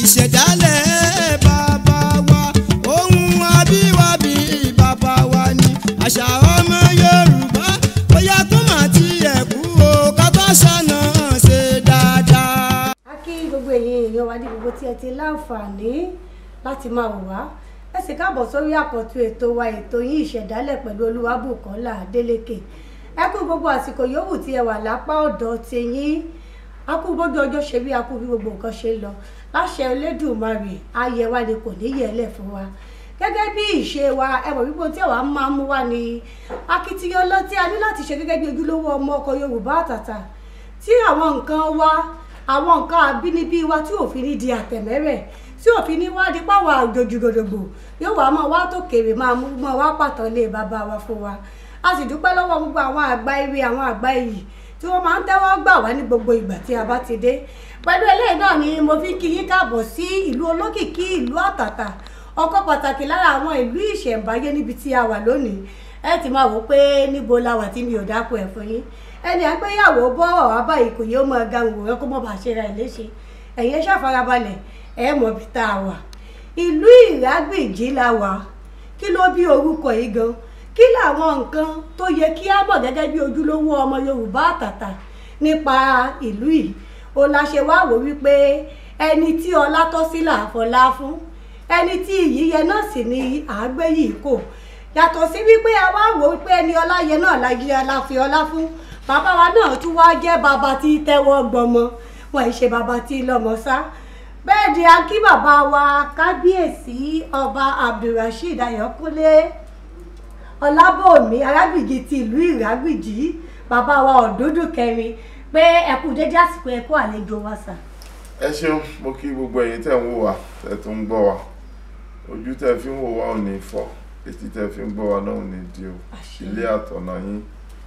Ìṣẹ̀dálẹ̀ bàbá wa, ohun abíwábí bàbá wa ni àṣà ọmọ Yorùbá. Bóyá kó má tiẹ̀ kú o, ká bá ṣàna ṣe dáadáa. A kí gbogbo ẹ̀yin èèyàn wa ní gbogbo tí ẹ ti láǹfààní láti máa wò wá. Ẹ sì káàbọ̀ sórí àkọ́tún ètò wa, ètò yín Ìṣẹ̀dálẹ̀ pẹ̀lú Olúwabùkọ́lá Adélékè. Ẹ kú gbogbo àsìkò yòówù tí ẹ wà lápá ọ̀dọ̀ ti yín. A kú bójú ọjọ́ ṣe bí, a kú bí gbogbo nǹkan ṣe ń lọ. Láṣẹ Elédùmarè, ayẹ wa ni kò ní yẹlẹ̀ fún wa. Gẹ́gẹ́ bí ìṣe wa, ẹ mọ̀ wípé tí àwa máa ń mú wá ni akitiyan lọ tí a ní láti ṣe gẹ́gẹ́ bí ojúlówó ọmọ ọkọ Yorùbá àtàtà, tí àwọn nǹkan wa, àwọn nǹkan àbínibí wa tí òfin ní di àtẹ̀mẹ́rẹ̀, tí òfin ní wá di páwọn àjòjì-gòdògbò yóò wá máa wá tó kéré máa mú máa wá pàtàn lé bàbá wa fún wa. A sì dúpẹ́ lọ́wọ́ gbogbo àwọn àgbà ire, àwọn àgbà iyì tí wọ́n máa ń tẹ́wọ́ gbà wá ní gbogbo ìgbà tí a bá ti dé. Pẹ̀lú eléyìí náà ni mo fi kí yín káàbọ̀ sí ìlú olókìkí, ìlú àtàtà, ọ̀kan pàtàkì lára àwọn ìlú ìṣẹ̀ǹbáyé níbi tí a wà lónìí. Ẹ ti máa wò pé níbo la wà tí mi ò dáko ẹ̀ fún yín. Ẹni àgbéyàwó bọ́ ọ̀rọ̀ báyìí kò yóò máa ga òwúrọ̀ kó mọ̀ bá ṣe ra ẹ̀ léṣe. Ẹ̀yin ẹ ṣàfarabalẹ̀, ẹ mọ̀ bí tá a wà. Ìlú Ìrágbìjí la wà. Kí ló bí orúkọ yìí gan? Kí làwọn nǹkan tó yẹ kí á mọ̀ gẹ́gẹ́ bí ojúlówó ọmọ Yorùbá àtàtà nípa ìlú yìí? Ó la ṣe wá wò wípé ẹni tí ọlá tọ́ sí là á fọlá fún, ẹni tí iyì yẹ náà sì ni àágbé yìí kò. Yàtọ̀ sí wípé a wá wò wípé ẹni ọlá yẹ náà la yẹ la fi ọlá fún. Bàbá wa náà tún wá jẹ́ bàbá tí tẹ́wọ́ gbọmọ, wọn ì ṣe bàbá tí lọ́mọ sá. Bẹ́ẹ̀ ni a kí bàbá wa kábíyèsí ọba Abdulrasheed Ayọ̀kúnlé Ọlábòmí Arágbìjí ti ìlú Ìrágbìjí, bàbá wa ọ̀dúndún kẹrin, pé ẹ kú dédé àsìkò, ẹ kú àlejò wa sà. Ẹ ṣeun, mo kí gbogbo ẹ̀yin tẹ́ ń wò wá, tẹ́ tún ń gbọ́ wa. Ojú tẹ́ fi ń wò wá ò ní fọ́, etí tẹ́ fi ń gbọ́ wa náà ò ní di o. Ilé àtọ̀nà yín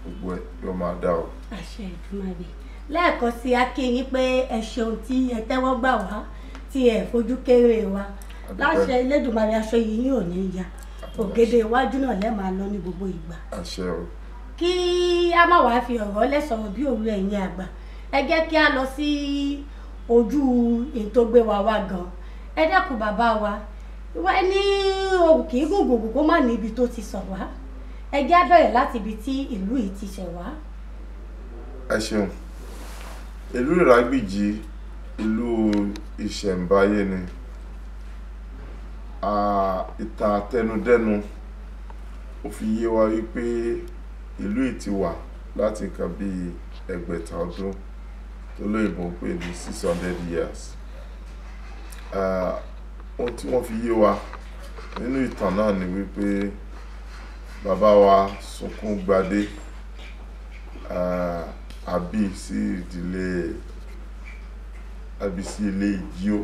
gbogbo ẹ̀ yóò máa dá o. Àṣẹ Èdùmàrè. Lẹ́ẹ̀kan sí a kí yín pé ẹ ṣeun tí ẹ tẹ́wọ́ gbà wá, tí ẹ fojú kéré wa. Láṣẹ Elédùmarè, aṣọ yìí yín ò ní ya. Ògèdè iwájú náà lẹ́ẹ̀ máa lọ ní gbogbo ìgbà. Àṣẹ o. Kí a má wàá fi ọ̀rọ̀ lẹ́sọ̀rọ̀ bí òru ẹ̀yin àgbà. Ẹ jẹ́ kí a lọ sí ojú ètò gbé wa wá gan. Ẹ dẹ́kun bàbá wa, wọ́n ní òun kì í gùngùngùn kó má ní ibi tó ti sọ̀ wá. Ẹ jẹ́ á bẹ̀rẹ̀ láti ibi tí ìlú yìí ti ṣẹ̀ wá. Ẹ ṣeun. Ìlú Ìrágbìjí ìlú ìṣẹ̀ǹbáyé ni. Ìtàn àtẹnudẹ́nu ó fi yé wa wípé ìlú yìí ti wà láti nǹkan bí ẹgbẹ̀ta ọdún tó lóyìnbó ń pè ní 600 years. Ohun tí wọ́n fi yé wa nínú ìtàn náà ni wípé bàbá wa Sunkúngbadé àbí sí ìdílé, àbí sí ilé Ìjíò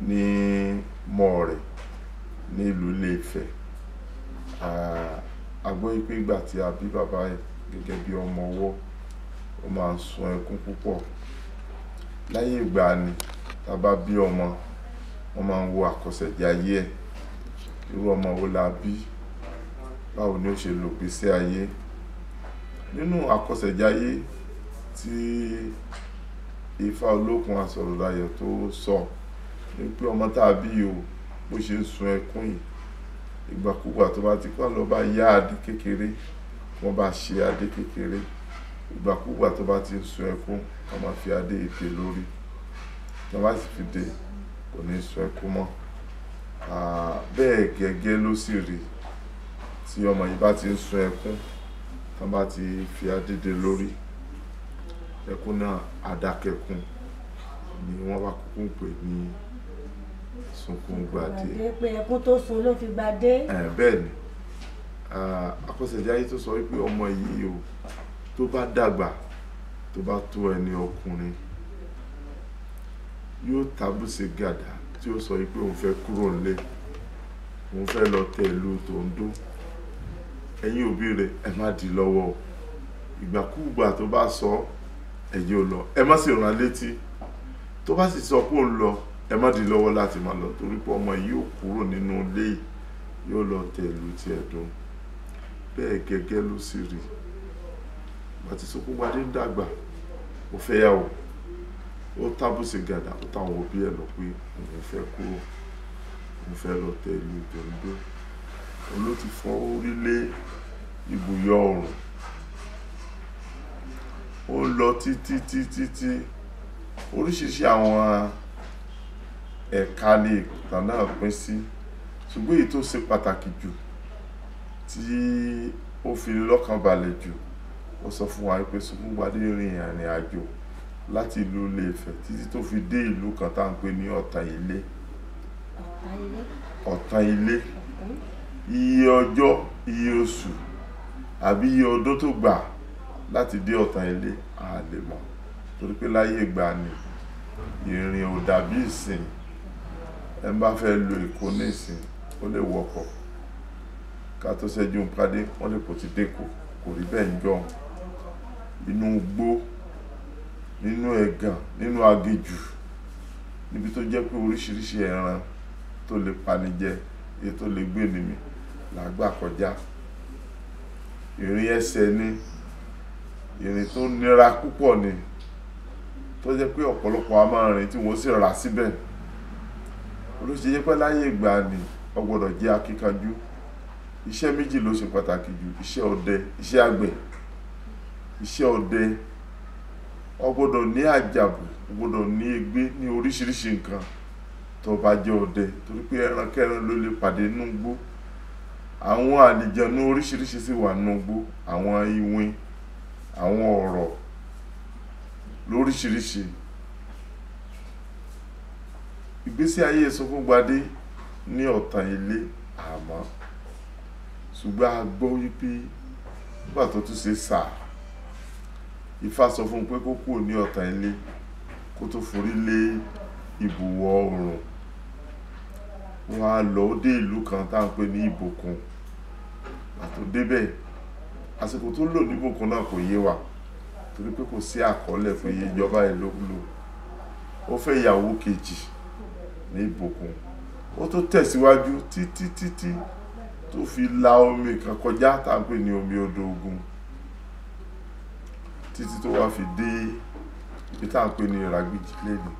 ní Mọ̀ọ̀rẹ̀ ní ìlú Ilé-Ifẹ̀. A gbọ́ wípé ìgbà tí a bí bàbá yìí gẹ́gẹ́ bí ọmọ ọwọ́, ó máa ń sun ẹkún púpọ̀. Láyé ìgbà ni tí a bá bí ọmọ, wọ́n máa ń wo àkọsẹ̀jayé ẹ̀. Irú ọmọ wo la bí? Báwo ni ó ṣe lò ìgbésí ayé? Nínú àkọsẹ̀jayé tí Ifá Olókun Asọ̀rọ̀dayọ̀ tó sọ ní pé ọmọ tá a bí o, bó ṣe ń sun ẹkún yìí, ìgbàkúgbà tó bá ti kọ́ lọ bá yá adé kékeré, wọ́n bá ṣe adé kékeré. Ìgbàkúgbà tó bá ti ń sun ẹkún, wọ́n máa fi adé ètè lórí. Tí wọ́n bá sì fi dé, kò ní sun ẹkún mọ́. Bẹ́ẹ̀ gẹ́gẹ́ ló sì rí tí ọmọ yìí bá ti ń sun ẹkún, tí wọ́n bá ti fi adé dé lórí, ẹkún náà adákẹ́kún ni wọ́n bá kúkú ń pè ní Sunkúngbadé. Pé ẹkún tó sun ló fi gbadé. Bẹ́ẹ̀ ni. Àkọsẹ̀jayé tó sọ wípé ọmọ yìí o, tó bá dàgbà, tó bá tó ẹni ọkùnrin, yóò tàbùsẹ̀ gàdá tí ó sọ wípé òun fẹ́ kúrò nílé, òun fẹ́ lọ tẹ ìlú Tòǹdó. Ẹ̀yin òbí rẹ̀, ẹ má dì lọ́wọ́ o. Ìgbàkúùgbà tó bá sọ, ẹ jẹ́ ó lọ. Ẹ má sì rán létí. Tó bá sì sọ pé òun lọ, ẹ má dì lọ́wọ́ láti máa lọ, torí pé ọmọ yìí ó kúrò nínú ilé yìí, yóò lọ tẹ ìlú tí ẹ dùn. Bẹ́ẹ̀ gẹ́gẹ́ ló sì rí. Ìgbà tí Sunkúngbadé ń dàgbà, ó fẹ́ yàwó. Ó tábùsì gàdà, ó táwọn òbí ẹ̀ lọ pé òun fẹ́ kúrò, òun fẹ́ lọ tẹ ìlú Oǹdó. Òun ló ti fọ́ orí lé ibùyọ oòrùn. Ó lọ títí títí tí oríṣiríṣi àwọn ẹ̀ka ní ìtàn náà pín sí, ṣùgbọ́n èyí tó ṣe pàtàkì jù tí ó fi lọ́kàn balẹ̀ jù, ó sọ fún wa pé Sokúngbadé rin ìrìn àjò láti ìlú Ilé-Ifẹ̀ títí tó fi dé ìlú kan tá à ń pè ní Ọ̀tàn Ilé. Ọ̀tàn Ilé. Iye ọjọ́, iye oṣù àbí iye ọdún tó gbà láti dé Ọ̀tàn Ilé a lè mọ̀, torí pé láyé ìgbà ni ìrìn ò dàbí ìsìn. Ẹ bá fẹ́ lo Èkó ní ìsìn, ó lè wọkọ̀ ká tó ṣẹ́jú ń padé, wọ́n lè kó ti dẹ́kọ̀, kò rí bẹ́ẹ̀ ń jọ. Inú igbó, nínú ẹ̀gàn, nínú aginjù, níbi tó jẹ́ pé oríṣiríṣi ẹran tó lè pani jẹ, èyí tó lè gbé ni mì là gbà kọjá. Ìrìn ẹsẹ̀ ni, ìrìn tó nira púpọ̀ ni, tó jẹ́ pé ọ̀pọ̀lọpọ̀ a máa rìn tí wọ́n sì rà síbẹ̀. Olóṣèlú jẹ́ pé láyé ìgbà ni ó gbọ́dọ̀ jẹ́ akíkanjú. Iṣẹ́ méjì ló ṣe pàtàkì jù, iṣẹ́ ọdẹ, iṣẹ́ àgbẹ̀. Iṣẹ́ ọdẹ, ó gbọ́dọ̀ ní àjàbù, ó gbọ́dọ̀ ní egbé, ní oríṣiríṣi nǹkan tó bá jẹ́ ọdẹ, torí pé ẹran kẹ́ran ló lè pàdé nínú igbó. Àwọn àlìjẹ̀nú oríṣiríṣi sì wà nínú igbó, àwọn iwin, àwọn ọ̀rọ̀ lóríṣiríṣi. Ìgbésí ayé Sokúngbadé ní Ọ̀tàn Ilé àmọ́, ṣùgbọ́n a gbọ́ wípé nígbà tó tún ṣe sà, Ifá sọ fún un pé kó kúrò ní Ọ̀tàn Ilé kó tó forí lé ibùwọ̀ oòrùn. Wọ́n á lọ dé ìlú kan tá à ń pè ní Ìbòkun. Ìgbà tó débẹ̀, àsìkò tó lò ní Ìbòkun náà kò yé wa, torí pé kò sí àkọọ́lẹ̀ pé iye ìjọba yìí ló lò. Ó fẹ́ ìyàwó kejì ní Ìbòkun. Ó tó tẹ̀síwájú títí títí tó fi la omi kan kọjá tá à ń pè ní omi odò Ògùn, títí tó wá fi dé ibi tá à ń pè ní Ìràgbìjì lẹ́nu,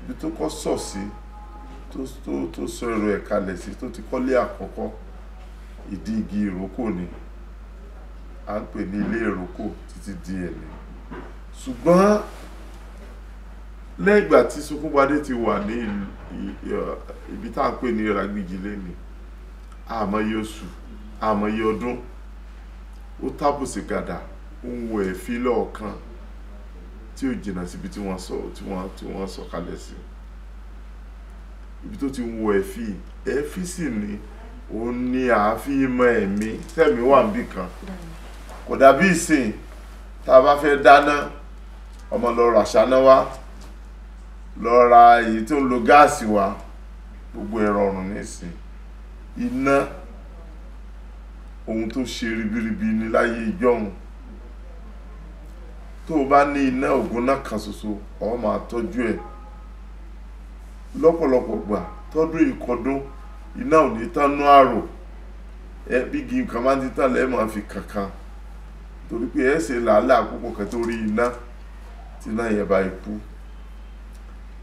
ibi tó kọ́ sọ̀ sí, tó sọ èrò ẹ̀ kalẹ̀ sí, tó ti kọ́lé àkọ́kọ́. Ìdí igi ìrókò ni à ń pè ní ilé ìrókò títí di ẹ̀mí. Ṣùgbọ́n lẹ́yìn ìgbà tí Sokúngbadé ti wà ní ibi tá à ń pè ní Ìràgbìjì lẹ́nu, àmọye oṣù, àmọye ọdún, ó tábùsì gàdà, ó ń wo ẹ̀fín lọ́ọ̀kan tí ó jìnnà síbi tí wọ́n sọ, tí wọ́n sọ kalẹ̀ sí. Ibi tó ti ń wo ẹ̀fín, ẹ̀fín sì ni òun ni àáfín mọ ẹ̀mí tẹ̀mí wà níbì kan. Kò dàbí ìsìn tá a bá fẹ́ dáná, ọmọ lọ ra ṣáná wá, lọ ra èyí tó ń lo gáàsì wá, gbogbo ẹ̀rọ ọ̀run nísìn. Iná, ohun tó ṣe ribiribi ní láyé ìjọ́un. Tó o bá ní iná ògúnná kan ṣoṣo, o máa tọ́jú ẹ̀ lọ́pọ̀lọpọ̀ gbà. Tọ́dún ìkọdún, iná ò ní tán nú àrò. Ẹ bí igi nǹkan máa ń títàn lẹ́ẹ̀ máa fi kankan, torí pé ẹ ṣe làálàá púpọ̀ kẹ́ tó rí iná tí iná yẹn bá ikú.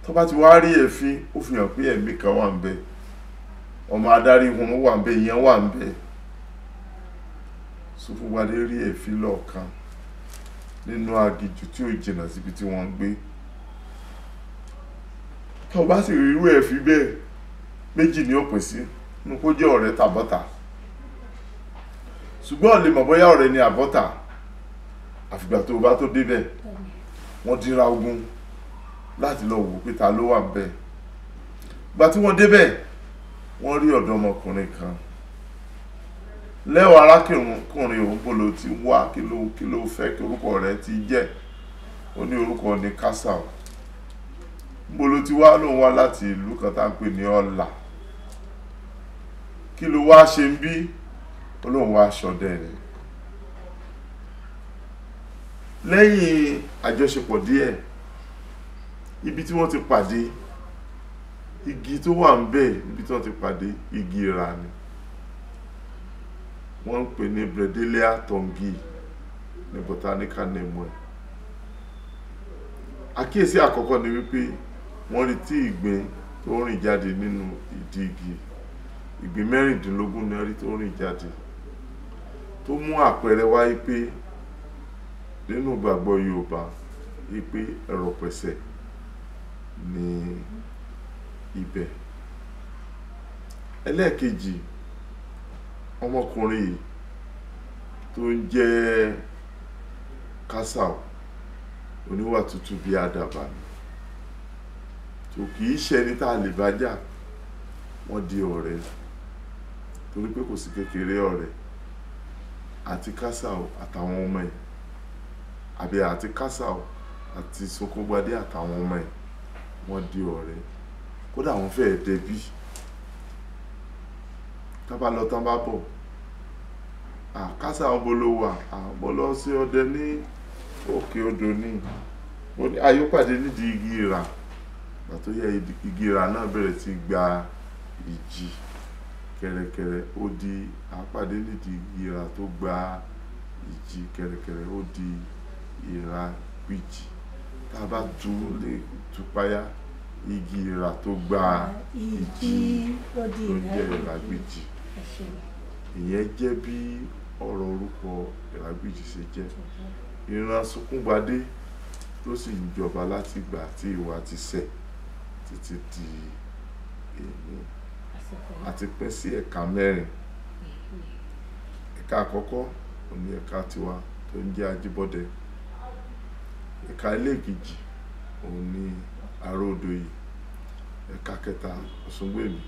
Tó bá ti wá rí èéfín, ó fi hàn pé ẹ̀mí kan wà ń bẹ, ọmọ adarí hun wà ń bẹ, ìyẹn wà ń bẹ. Sokúngbadé rí èéfín lọ́ọ̀kan nínú aginjù tí ó jìnnà síbi tí wọ́n ń gbé. Tó bá sì rí irú èéfín bẹ́ẹ̀, méjì ni ó pín sí, nínú kó jẹ́ ọ̀rẹ́ tàbọ́tà. Ṣùgbọ́n ò lè mọ̀ bóyá ọ̀rẹ́ ni àbọ́tà àfìgbà tó bá tó débẹ̀. Wọ́n dira ogun láti lọ wò pé ta ló wà ńbẹ̀. Ìgbà tí wọ́n débẹ̀, wọ́n rí ọ̀dọ́mọkùnrin kan. Lẹ́wọ̀ arákùnrin òun bolo ti wá, kí ló fẹ́, kí orúkọ rẹ̀ ti jẹ́. Ó ní orúkọ ní Kásà. Bolo ti wá, lóun wá láti ìlú kan tá à ń pè ní Ọ̀là. Kí ló wá ṣe ń bí? Ó lóun wá ṣọdẹ ni. Lẹ́yìn àjọṣepọ̀ díẹ̀, ibi tí wọ́n ti pàdé, igi tó wà ń bẹ̀ ibi tí wọ́n ti pàdé, igi ìrà ni. Wọ́n ń pè ní Bredelia tongi ní botanical name ẹ̀. Àkíyèsí àkọ́kọ́ ni wípé wọ́n rí tí ìgbín tó ń rìn jáde nínú ìdí igi. Ìgbín 16 ni wọ́n rí tó ń rìn jáde, tó mú àpẹẹrẹ wáyé pé nínú ìgbàgbọ́ Yorùbá wípé ẹ̀rọ̀pẹ̀sẹ̀ ní ibẹ̀. Ẹlẹ́ẹ̀kejì, ọmọkùnrin yìí tó ń jẹ́ Kásàù, oníwà tútù bíi àdàbà ni, tó kì í ṣe ẹni tá a lè bá jà. Wọ́n di ọ̀rẹ́ torí pé kò sí kékeré ọ̀rẹ́ àti Kásàù àtàwọn ọmọ ẹ̀, àbí àti Kásàù àti Sokúngbadé àtàwọn ọmọ ẹ̀, wọ́n di ọ̀rẹ́. Kódà wọ́n fẹ́ẹ̀ dẹbí. Tá bá lọ tán bá bọ̀, Kásàù bó ló wà, mo lọ sí ọdẹ ní òkè odò ní ayópàdé nídìí igi ìrà. Ìgbà tó yẹ igi ìrà náà bẹ̀rẹ̀ sí gba ìjì kẹ̀rẹ̀kẹ̀rẹ̀, ó di àpàdé nídìí igi ìrà tó gba ìjì kẹ̀rẹ̀kẹ̀rẹ̀, ó di Ìràgbìjì. Tá a bá tú lè tú páyà, igi ìrà tó gba ìjì ló di ló jẹ́ Ìràgbìjì. Ìyẹn jẹ́ bí ọ̀rọ̀ orúkọ Ìràgbìjì ṣe jẹ́. Ìran Sokúngbadé ló sì ń jọba láti ìgbà tí ìwà ti ṣẹ̀ títí di èní. Àti pín sí ẹ̀ka mẹ́rin. Ẹ̀ka àkọ́kọ́ òun ni ẹ̀ka tiwa tó ń jẹ́ Ajíbọ́dẹ. Ẹ̀ka ẹlẹ́ẹ̀kejì òun ni Aródoyè. Ẹ̀ka kẹta Ọ̀ṣungbèmí,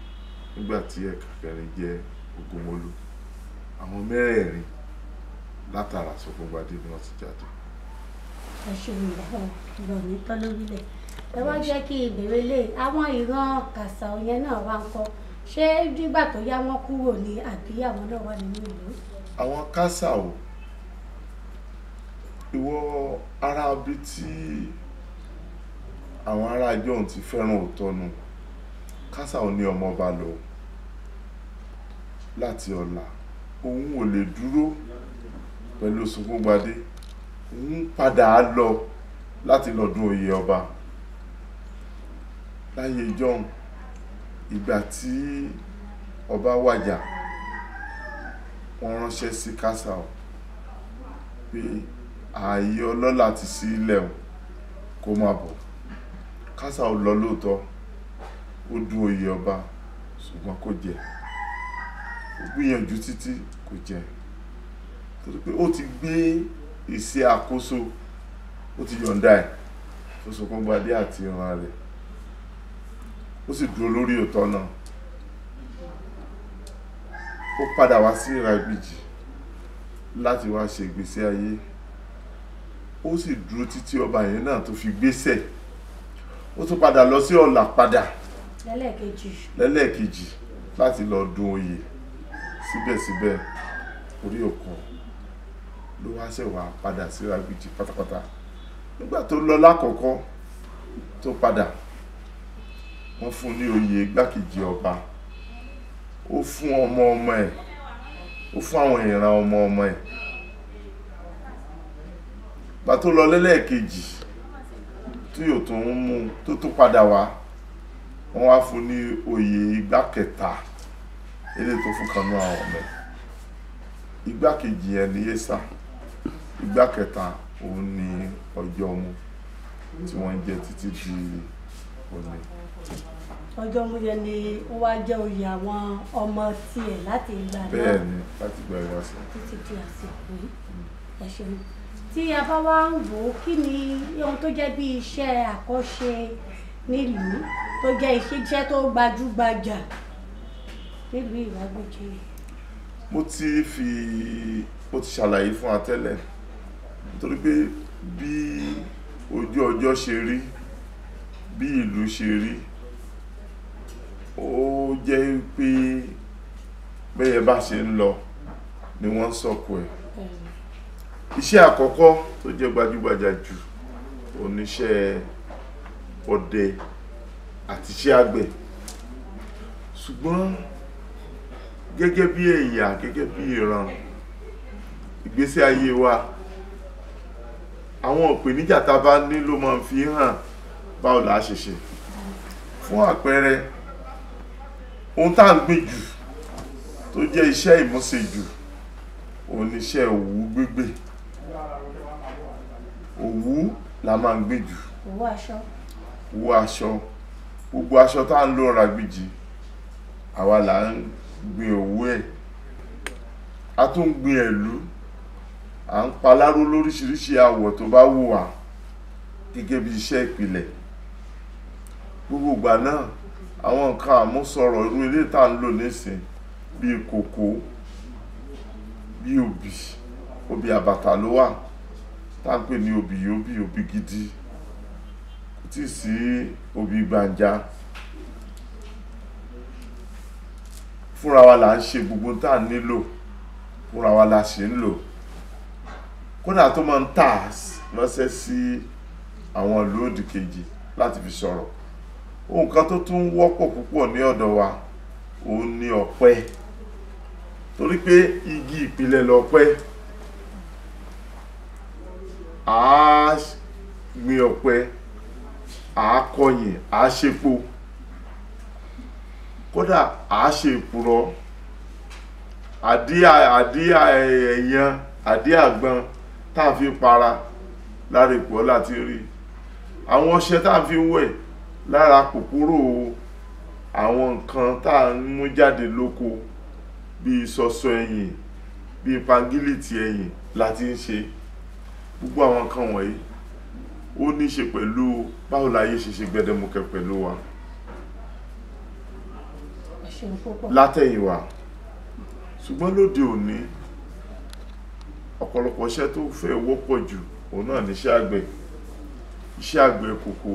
nígbà tí ẹ̀ka kẹrin jẹ́ Ògúnmọ́lú. Àwọn mẹ́rẹ̀ẹ̀rin látara Sokúngbadé ni wọ́n ti jáde. Ẹ ṣeun bàbá, ọ̀rọ̀ mi tọ́ lórílẹ̀. Ẹ wá jẹ́ kí ìbéèrè lè àwọn ìran Kàsàù yẹn náà wá ń kọ́, ṣé nígbà tó yá wọ́n kúrò ní àbí àwọn náà wà nínú ìlú? Àwọn Kásàù, ìwọ ará ibi tí àwọn ará ìjọ́un ti fẹ́ràn òótọ́ nu. Kásàù ní ọmọọba lọ láti ọ̀la, òun ò lè dúró pẹ̀lú Sokúngbadé, òun padà á lọ láti lọ dún oyè ọba. Láyé ìjọ́un, ìgbà tí ọba wàjà, wọ́n ránṣẹ́ sí Kásàù pé ààyè ọlọ́lá ti sí ilẹ̀ o, kó má bọ̀. Kásàù lọ lóòótọ́, ó dún oyè ọba, ṣùgbọ́n kò jẹ. Ó gbìyànjú títí kò jẹ, torí pé ó ti gbé ìṣe àkóso, ó ti yọ̀ǹda ẹ̀ fún Sokúngbadé àti ìran rẹ̀, ó sì dúró lórí òótọ́ náà. Ó padà wá sí Ìràgbìjì láti wá ṣe ìgbésí ayé, ó sì dúró títí ọba yẹn náà tó fi gbéṣẹ̀. Ó tún padà lọ sí Ọ̀là padà lẹ́lẹ́ẹ̀kejì láti lọ dun oyè. Síbẹ̀síbẹ̀ orí òkun ló wá ṣẹ̀ wá padà sí Ìràgbìjì pátápátá. Nígbà tó lọ lákọ̀ọ́kọ́ tó padà, wọ́n fún ní oyè igbákejì ọba. Ó fún ọmọ ọmọ ẹ̀, ó fún àwọn ìran ọmọ ọmọ ẹ̀. Ìgbà tó lọ lẹ́lẹ́ẹ̀kejì tí yóò tún ń mú tó tún padà wá, wọ́n wá fún ní oyè igbá kẹta, eléyìí tó fún kanú àwọn ọmọ ẹ̀. Igbákejì yẹn ni Yésà, igbá kẹta òun ni Ọjọ́mu tí wọ́n ń jẹ títí di òní. Ọjọ́mu yẹn ni ó wá jẹ́ oyè àwọn ọmọ tiẹ̀ láti ìgbà náà. Bẹ́ẹ̀ ni, láti ìgbà ìwáṣẹ̀ títí di àsìkò yìí. Ẹ ṣeun. Tí a bá wá ń wò ó, kí ni ohun tó jẹ́ bí iṣẹ́ àkọ́ṣe nílùú tó jẹ́ iṣẹ́ tó gbajúgbajà nílùú Ìràgbìjì? Mo ti ṣàlàyé fún wa tẹ́lẹ̀, nítorí pé bí ojú ọjọ́ ṣe rí, bí ìlú ṣe rí, ó jẹ́ pé bẹ́yẹ bá ṣe ń lọ ni wọ́n ń sọ̀kò ẹ̀. Iṣẹ́ àkọ́kọ́ tó jẹ́ gbajúgbajà jù oníṣẹ́ ọdẹ àti iṣẹ́ àgbẹ̀. Ṣùgbọ́n gẹ́gẹ́ bí ẹ̀yà, gẹ́gẹ́ bí ìran, ìgbésí ayé wa Àwọn ìpèníjà tá a bá ní ló máa ń fi hàn báwo là á ṣe ṣe. Fún àpẹẹrẹ, ohun tá à ń gbìn jù tó jẹ́ iṣẹ́ ìmúṣe jù òun ni iṣẹ́ òwú gbígbìn. Òwú la máa ń gbìn jù. Òwú aṣọ. Òwú aṣọ. Gbogbo aṣọ tá à ń lò Ìràgbìjì, àwa là ń gbin òwú ẹ̀. A tún ń gbin ẹ̀lú, à ń paláró lóríṣiríṣi àwọ̀ tó bá wù wá gẹ́gẹ́ bí iṣẹ́ ìpìlẹ̀. Gbogbo ìgbà náà, àwọn nǹkan àmúṣọrọ̀ irú ilé tá à ń lò nísìn bíi kòkó, bíi obì, obì àbàtà ló wà tá à ń pè ní obì yóbì, obì gidi, kò tíì sí obì gbàǹjà. Fúnra wa là ń ṣe gbogbo tá à nílò, fúnra wa la ṣe ń lò. Kódà tó máa ń tà ránṣẹ́ sí àwọn ìlú òdì kejì láti fi sọ̀rọ̀. Ohun kan tó tún wọ́pọ̀ púpọ̀ ní ọ̀dọ̀ wa òun ni ọ̀pẹ, torí pé igi ìpìlẹ̀ lọ̀pẹ. À á gbin ọ̀pẹ, à á kọyìn, à á ṣepo, kódà à á ṣe èkùrọ́, àdí ẹ̀yàn, àdí àgbọn tá a fi para lára èkùrọ́ láti rí. Àwọn ọṣẹ tá a fi wẹ̀ lára kòkòrò àwọn nǹkan tá a ń mú jáde lóko bíi ṣọṣọ ẹyìn, bíi pangílìtì ẹyìn la ti ń ṣe. Gbogbo àwọn nǹkan wọ̀nyí ó ní í ṣe pẹ̀lú báwo láyé ṣe ṣe gbẹdẹmukẹ pẹ̀lú wa Ẹ ṣeun púpọ̀. látẹ̀yìnwá. Ṣùgbọ́n lóde òní, ọ̀pọ̀lọpọ̀ iṣẹ́ tó fẹ́ wọ́pọ̀ jù òun náà ní iṣẹ́ àgbẹ̀. Iṣẹ́ àgbẹ̀ kòkó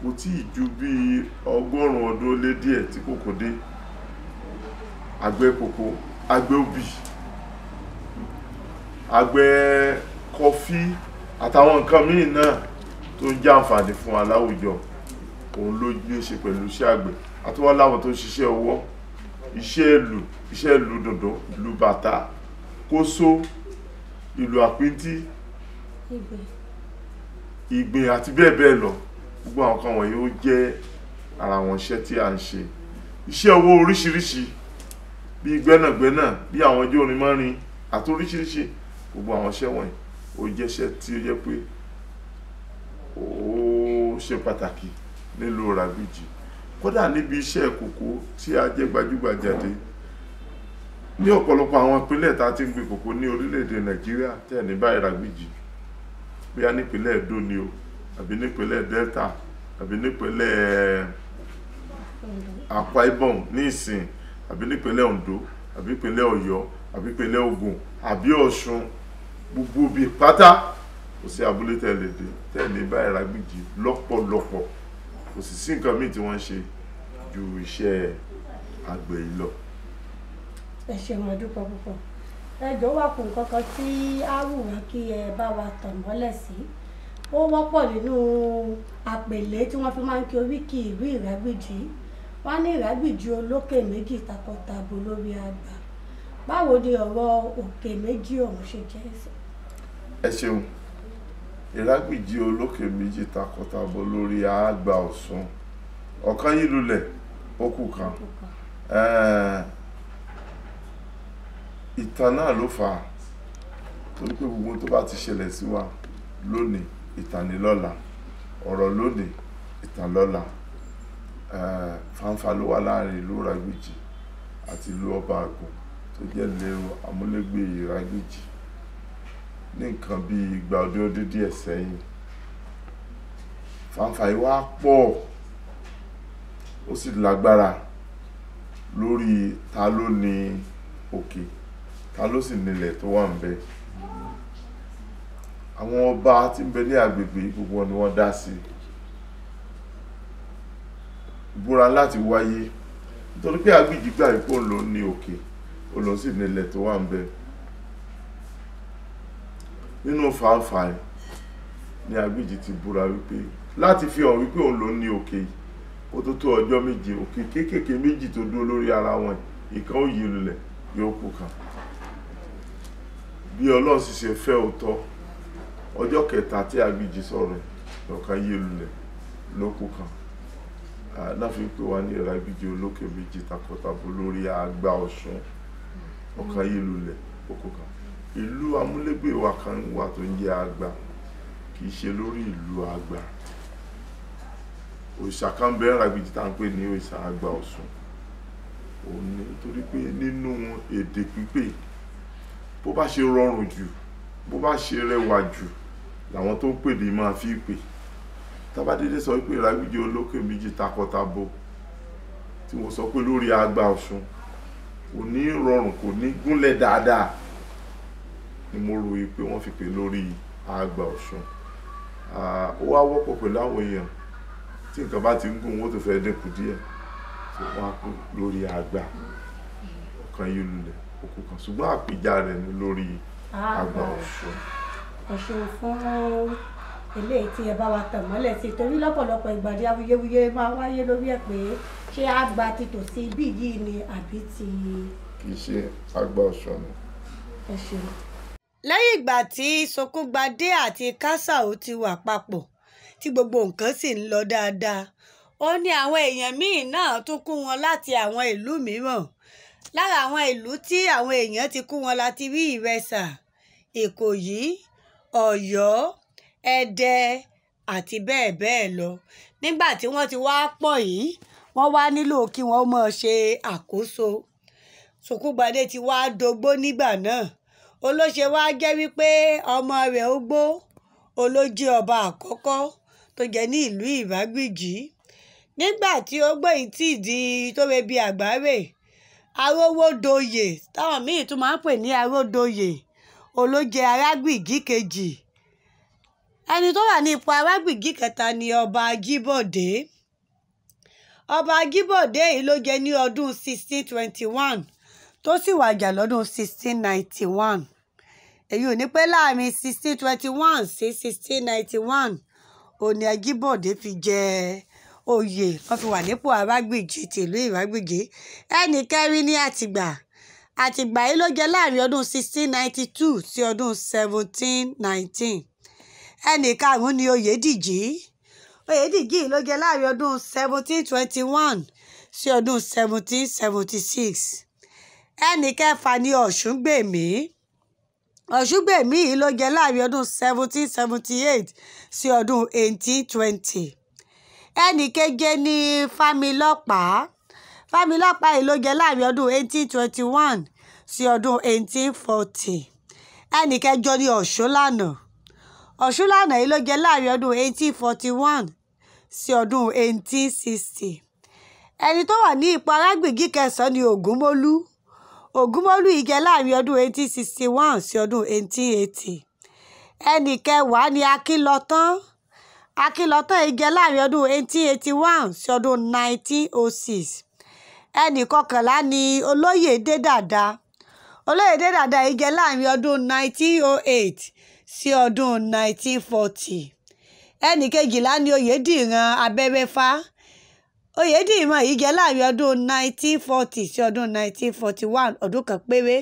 kò tí ì ju bí 100 ọdún ó lé díẹ̀ tí kòkó dé. Àgbẹ̀ kòkó, àgbẹ̀ obì, àgbẹ̀ kọfí àtàwọn nǹkan míì náà tó ń jẹ́ àǹfààní fún wa láwùjọ òun ló ní í ṣe pẹ̀lú iṣẹ́ àgbẹ̀. Àtúwọ́n láwọn tó ń ṣiṣẹ́ ọwọ́, iṣẹ́ ìlù, iṣẹ́ ìlù dùndún, ìlù bàtà, kósó, ìlù àpíntí, ìgbìn àti bẹ́ẹ̀ bẹ́ẹ̀ lọ. Gbogbo àwọn nǹkan wọ̀nyí ó jẹ́ ara àwọn iṣẹ́ tí à ń ṣe. Iṣẹ́ ọwọ́ oríṣiríṣi bíi gbẹ́nàgbẹ́nà, bí àwọn ijó orin mọ́rin àti oríṣiríṣi. Gbogbo àwọn iṣẹ́ wọ̀nyí ó jẹ́ iṣẹ́ tí ó jẹ́ pé ó ṣe pàtàkì nílùú Ìràgbìjì. Kódà níbi iṣẹ́ kòkó tí a jẹ́ gbajúgbajà dé ní ọ̀pọ̀lọpọ̀ àwọn ìpínlẹ̀ tá a ti ń gbin kòkó ní orílẹ̀-èdè Nàìjíríà tẹ̀ ní bá Ìràgbìjì, bóyá nípínlẹ̀ Ẹdó ni o, àbí nípínlẹ̀ Delta, àbí nípínlẹ̀ Akwa Ibom ní ìsìn, àbí nípínlẹ̀ Ondo, àbí ìpínlẹ̀ Ọ̀yọ́, àbí ìpínlẹ̀ Ògùn, àbí Ọ̀ṣun. Gbogbo ibi pátá kò sí abúlé tẹ̀lé dé tẹ̀lé bá Ìràgbìjì lọ́pọ̀lọpọ̀. Kò sì sí nǹkan míì tí wọ́n ń ṣe ju iṣẹ́ àgbẹ̀ yìí lọ. Ẹ ṣeun, a dúpẹ́ púpọ̀. Ẹ jọ̀ọ́, wà kù nǹkan kan tí á wù wá kí ẹ bá wa tàn mọ́lẹ̀ sí. Ó wọ́pọ̀ nínú àpèlé tí wọ́n fi máa ń kí oríkì ìlú Ìràgbìjì. Wọ́n ní Ìràgbìjì olókè méjì takọtabo lórí àgbà. Báwo ni ọ̀rọ̀ òkè méjì ọ̀hún ṣe jẹ́ sí? Ẹ ṣeun. Ìràgbìjì olókè méjì takọtabo lórí àgbà Ọ̀ṣun. Ọ̀kan yí lulẹ̀, ó kù kan. Ìtàn náà ló fà á, torí pé gbogbo tó bá ti ṣẹlẹ̀ sí wa lónìí, ìtàn ni lọ́la. Ọ̀rọ̀ lónìí, ìtàn lọ́la. Fàǹfà ló wà láàrin ìlú Ìràgbìjì àti ìlú Ọba Àgùn tó jẹ́ ilé amúlégbè Ìràgbìjì ní nǹkan bí igba ọdún ó dín díẹ̀ sẹ́yìn. Fàǹfà yìí wá pọ̀, ó sì lágbára lórí ta ló ní òkè, ta ló sì nílẹ̀ tó wà ńbẹ̀. Àwọn ọba tí ń bẹ ní agbègbè gbogbo ni wọ́n dá sí. Ìbúra láti wáyé nítorí pé Àgbìjì gbà wípé òun ló ní òkè, òun ló sì nílẹ̀ tó wà ńbẹ̀. Nínú fàǹfà yìí ni Àgbìjì ti búra wípé láti fi hàn wípé òun ló ní òkè yìí, kó tó tó ọjọ́ méje, òkè kéékèèké méjì tó dúró lórí ara wọn, ìkan ó yí lulẹ̀, yóò kú kan. Bí Ọlọ́run sì ṣe fẹ́ òótọ́, Ọjọ́ kẹta tí Agbíjì sọ̀rọ̀ lọ́kàn yé lulẹ̀ lókù kan náà fi ń pè wá ní Ìrágbìjí olókè méjì takọtabo lórí àgbà Ọ̀ṣun. Ọ̀kan yé lulẹ̀ lókù kan. Ìlú amúlégbè wa kan wà tó ń jẹ́ Àgbà, kì í ṣe lórí ìlú Àgbà. Òrìṣà kan bẹ́ẹ̀ Ìrágbìjí tá à ń pè ní òrìṣà Àgbà Ọ̀ṣun. Òun ni nítorí pé nínú èdè pípè, bó bá ṣe rọrùn jù, bó bá ṣe rẹwà jù làwọn tó ń pè ní máa fi pè. Tá bá dédé sọ pé Ìrágbìjí olókè méjì takọtabo, tí mo sọ pé lórí Àgbà Ọ̀ṣun, kò ní rọrùn, kò ní gúnlẹ̀ dáadáa, ni mo rò pé wọ́n fi pè lórí Àgbà Ọ̀ṣun. Ó wá wọ́pọ̀ pẹ̀lú àwọn èèyàn tí nǹkan bá ti ń gùn wọ́n tó fẹ́ dínkù díẹ̀, tí wọ́n á kú lórí Àgbà. Ọ̀kan yìí lulẹ̀ òkú kan, ṣùgbọ́n àpèjà rẹ̀ ni lórí Àgbà Ọ̀ṣun. Ẹ ṣeun fún eléyìí tí ẹ bá wa tàn mọ́lẹ̀ sí, torí lọ́pọ̀lọpọ̀ ìgbà ní awuyewuye máa wáyé lórí ẹ̀ pé ṣé Àgbà ti tòsí ibí yìí ni àbí ti. Kì í ṣe Àgbà Ọ̀ṣun ni. Ẹ ṣeun. Lẹ́yìn ìgbà tí Sokúngbadé àti Kásáò ti wà papọ̀ tí gbogbo nǹkan sì ń lọ dáadáa, ó ní àwọn èèyàn míì náà tún kún wọn láti àwọn ìlú mìíràn. Lára àwọn ìlú tí àwọn èèyàn ti kún wọn láti rí Ìrẹsà, Ìkòyí, Ọ̀yọ́, Ẹdẹ àti bẹ́ẹ̀ bẹ́ẹ̀ lọ. Nígbà tí wọ́n ti wá pọ̀ yìí, wọ́n wá nílò kí wọ́n máa ṣe àkóso. Sokúngbadé ti wá dógbó nígbà náà. Olóṣè wá jẹ́ wípé ọmọ rẹ̀ Ogbó olójé ọba àkọ́kọ́ tó jẹ ní ìlú Ìrágbìjí. Nígbà tí Ogbó yìí ti di tó rebi àgbáre, Arówódoyè táwọn míì tún máa ń pè ní Aródoyè olójé Arágbìjí kejì. Ẹni tó wà ní ipò Arágbìjí kẹta ni ọba Ajíbọ̀dé. Ọba Ajíbọ̀dé yìí ló jẹ ní ọdún 1621 tó sì wàjà lọ́dún 1691. Èyí ò ní pẹ́ láàrin 1621 sí 1691 òní Ajíbọ̀dé fi jẹ oyè, wọ́n fi wà nípò Arágbìjí tìlú Ìrágbìjí. Ẹnì kẹrin ní Àtìgbà. Àtìgbà yìí ló jẹ láàrin ọdún 1692 sí ọdún 1719. Ẹnì karùn-ún ni Oyèdìjí. Oyèdìjí yìí ló jẹ láàrin ọdún 1721 sí ọdún 1776. Ẹnì kẹfà ni Ọ̀ṣúngbèmí. Ọ̀ṣúngbèmí yìí ló jẹ láàrin ọdún 1778 sí ọdún 1820. Ẹnì keje ni Fámilọ́pàá. Fámilọ́pàá yìí ló jẹ láàrin ọdún 1821 sí ọdún 1840. Ẹnì kẹjọ ni Ọ̀ṣúnlànà. Ọ̀ṣúnlànà yìí ló jẹ láàrin ọdún 1841 sí ọdún 1860. Ẹni tó wà ní ipò Arágbìjí kẹsàn-án ni Ògúnmólú. Ògúnmólú yìí jẹ láàrin ọdún 1861 sí ọdún 1880. Ẹnì kẹwàá ni Akínlọ́tán. Akínlọ́tán yìí jẹ láàrin ọdún 1881 sí ọdún 1906. Ẹnì kọkànlá ni Olóyèdé Dàda. Olóyèdé Dàda yìí jẹ láàrin ọdún 1908 sí ọdún 1940. Ẹnì kejìlá ni Oyèdìran Abẹ́rẹ́fá. Oyèdìran yìí jẹ láàrin ọdún 1940 sí ọdún 1941, ọdún kan péré.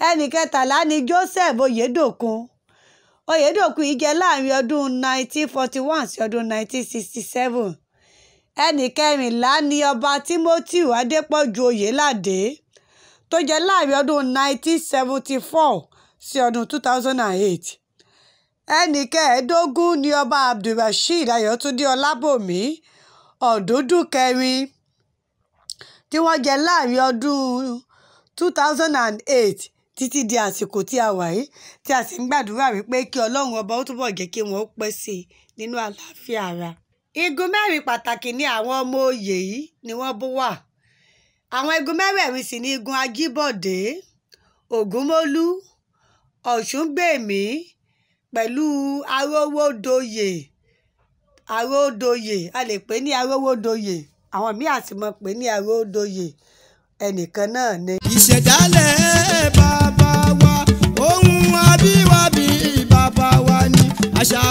Ẹnì kẹtàlá ni Joseph Oyèdòkun. Oyèdòkun yìí jẹ láàrin ọdún 1941 sí ọdún 1967. Ẹnì kẹrìnlá ni ọba Timothy Adépọ̀jù Oyèládé tó jẹ láàrin ọdún 1974 sí ọdún 2008. Ẹnì kẹẹ̀ẹ́dógún ni ọba Abdulrasheed Ayọ̀túndé Ọlábòmí Ọ̀dúndún kẹrin tí wọ́n jẹ láàrin ọdún 2008 títí di àsìkò tí a wà yìí, tí a sì ń gbàdúrà wípé kí Ọlọ́run ọba ó túbọ̀ jẹ́ kí wọ́n pẹ́ sí i nínú àlàáfíà ara. Igun mẹ́rin pàtàkì ni àwọn ọmọ oyè yìí ni wọ́n bó wà. Àwọn igun mẹ́rẹ̀ẹ̀rin sì ni igun Ajíbọ̀dé, Ògúnmólú, Ọ̀ṣúngbèmí pẹ̀lú Arówódoyè. Aródoyè, a lè pè ní Arówódoyè, àwọn míì á sì mọ̀ pé ní Aródoyè, ẹnìkan náà ni. Ìṣẹ̀dálẹ̀ bàbá wa, ohun abíwábí bàbá wa ni àṣà.